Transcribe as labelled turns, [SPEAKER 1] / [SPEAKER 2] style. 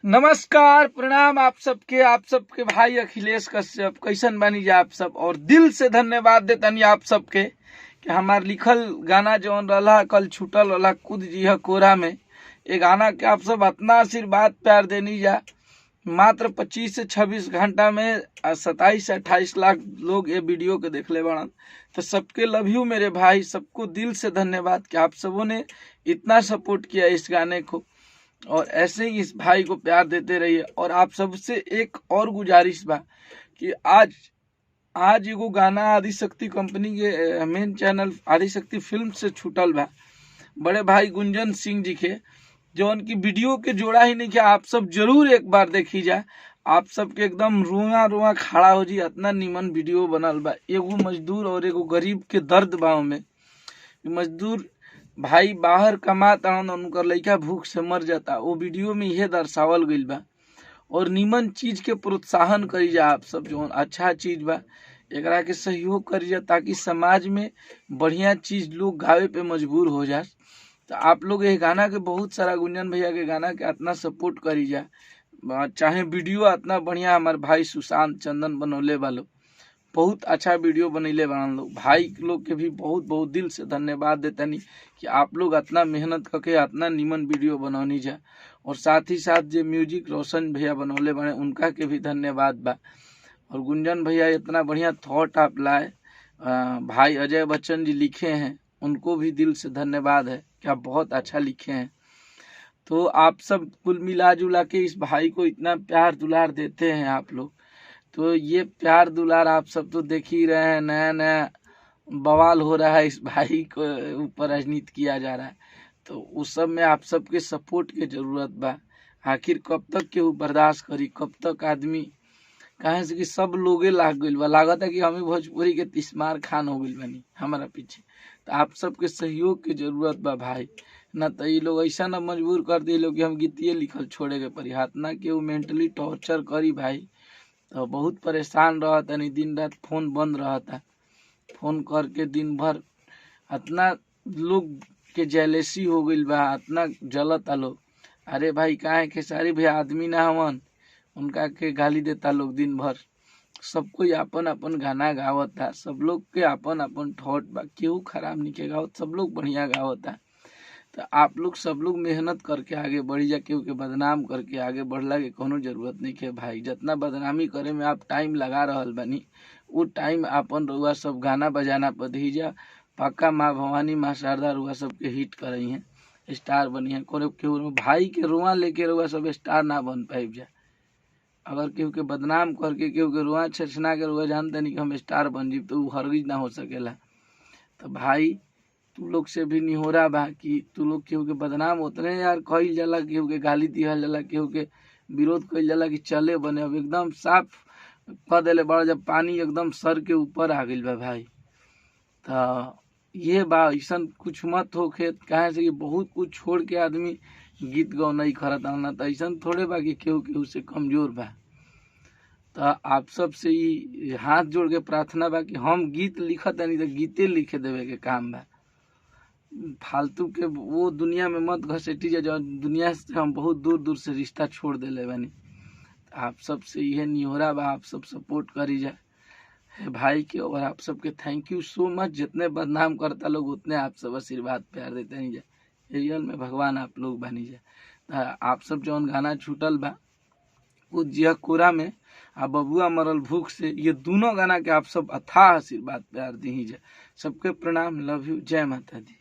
[SPEAKER 1] नमस्कार, प्रणाम आप सबके। आप सबके भाई अखिलेश कश्यप। कैसन बानी जा आप सब? और दिल से धन्यवाद देतनी आप सबके कि हमार लिखल गाना जौन रहला कल छूटल रहला कूद जीह कोरा में, ये गाना के आप सब इतना आशीर्वाद प्यार देनी जा। मात्र 25 से 26 घंटा में 27 से 28 लाख लोग ये वीडियो के देखले बाड़न। तो सबके लव you मेरे भाई, सबको दिल से धन्यवाद कि आप सबों ने इतना सपोर्ट किया इस गाने को और ऐसे ही इस भाई को प्यार देते रहिए। और आप सबसे एक और गुजारिश बा कि आज आज एगो गाना आदिशक्ति कंपनी के मेन चैनल आदिशक्ति फिल्म से छूटल बा, बड़े भाई गुंजन सिंह जी के, जो उनकी वीडियो के जोड़ा ही नहीं किया। आप सब जरूर एक बार देखी जाए, आप सबके एकदम रुआ रुआ खड़ा हो जी, इतना नीमन वीडियो बनल बा। एगो मजदूर और एगो गरीब के दर्द बा में, मजदूर भाई बाहर कमाता हन, उनकर लइका भूख से मर जाता, वो वीडियो में यह दर्शावल गइल बा। और नीमन चीज के प्रोत्साहन करी जा आप सब, जो अच्छा चीज बा एकरा के सहयोग करी जा ताकि समाज में बढ़िया चीज लोग गावे पे मजबूर हो जाए। तो आप लोग ये गाना के बहुत सारा गुंजन भैया के गाना के इतना सपोर्ट करी जा, चाहे वीडियो इतना बढ़िया हमारे भाई सुशांत चंदन बनौले वालों बहुत अच्छा वीडियो बनैले बना लोग। भाई लोग के भी बहुत बहुत दिल से धन्यवाद देतनी कि आप लोग इतना मेहनत करके इतना नीमन वीडियो बनौनी जा। और साथ ही साथ जो म्यूजिक रोशन भैया बनौले बने उनका के भी धन्यवाद बा। और गुंजन भैया इतना बढ़िया थॉट आप लाए, भाई अजय बच्चन जी लिखे हैं, उनको भी दिल से धन्यवाद है कि आप बहुत अच्छा लिखे हैं। तो आप सब कुल मिला जुला के इस भाई को इतना प्यार दुलार देते हैं आप लोग, तो ये प्यार दुलार आप सब तो देख ही रहे हैं। नया नया बवाल हो रहा है, इस भाई को ऊपर राजनीति किया जा रहा है, तो उस सब में आप सबके सपोर्ट के जरूरत बा। आखिर कब तक केहू बर्दाश्त करी, कब तक आदमी कहे से कि सब लोगे लाग गइल बा, लागत है कि हमें भोजपुरी के तिस्मार खान हो गइल बानी हमारा पीछे। तो आप सबके सहयोग के जरूरत बा भाई, ना तो ये लोग ऐसा ना मजबूर कर दे लोग कि हम गीतिए लिखल छोड़े के पड़ी, हाथ ना केहू मेंटली टॉर्चर करी भाई। तो बहुत परेशान रहता नहीं, दिन रात फोन बंद रहता, फोन करके दिन भर इतना लोग के जेलेसी हो गइल बा, इतना जलता लोग। अरे भाई काहे खेसारी भैया आदमी ना हवन, उनका के गाली देता लोग दिन भर। सब कोई अपन अपन गाना गावता, सब लोग के अपन अपन ठोट बा, केहू खराब नहीं के गावत, सब लोग बढ़िया गावता। तो आप लोग सब लोग मेहनत करके आगे बढ़ी जा, केहू के बदनाम करके आगे बढ़ला के कोनो जरूरत नहीं के भाई। जितना बदनामी करे में आप टाइम लगा रहल बानी, वो टाइम अपन रुआ सब गाना बजाना पर दी जा। पक्का माँ भवानी माँ शारदा रुआ सबके हिट करई हैं, स्टार बनी है। कोनो केहू भाई के रुआ लेके रुआ सब स्टार ना बन पाइब जा। अगर केहू के बदनाम करके केहू के रुआ छछना के रुआ जानते नहीं कि हम स्टार बन जीब, तो वो हरगिज ना हो सकेला। तो भाई तू लोग से भी निहोरा बा कि तू लोग केहू के बदनाम उतने यार कइल जाला, केहू के गाली दिहल जाला, केहू के विरोध कइल जाला कि चले बने। अब एकदम साफ कह देले बड़ा, जब पानी एकदम सर के ऊपर आ गइल बा भाई। तो ये बा, ऐसा कुछ मत होखे, काहे से कि बहुत कुछ छोड़ के आदमी गीत गौनाई करत ना, तो ऐसा थोड़े बा कि केहू केहू से कमजोर बा। तो आप सब से ई हाथ जोड़ के प्रार्थना बा कि हम गीत लिखत नहीं तो गीते लिखे देवे के काम बा, फालतू के वो दुनिया में मत घसेटी जा, दुनिया से हम बहुत दूर दूर से रिश्ता छोड़ देले बानी। आप सब से यह निहोरा बा, आप सब सपोर्ट करी जा भाई के। और आप सबके thank you so much. जितने बदनाम करता लोग उतने आप सब आशीर्वाद प्यार देते नहीं जा, रियल में भगवान आप लोग बनी जा। आप सब जौन गाना छूटल बा कुछ जिया कोरा में आ बबुआ मरल भूख से, ये दोनों गाना के आप सब अथाह आशीर्वाद प्यार दी जा। सबके प्रणाम, लव you, जय माता दी।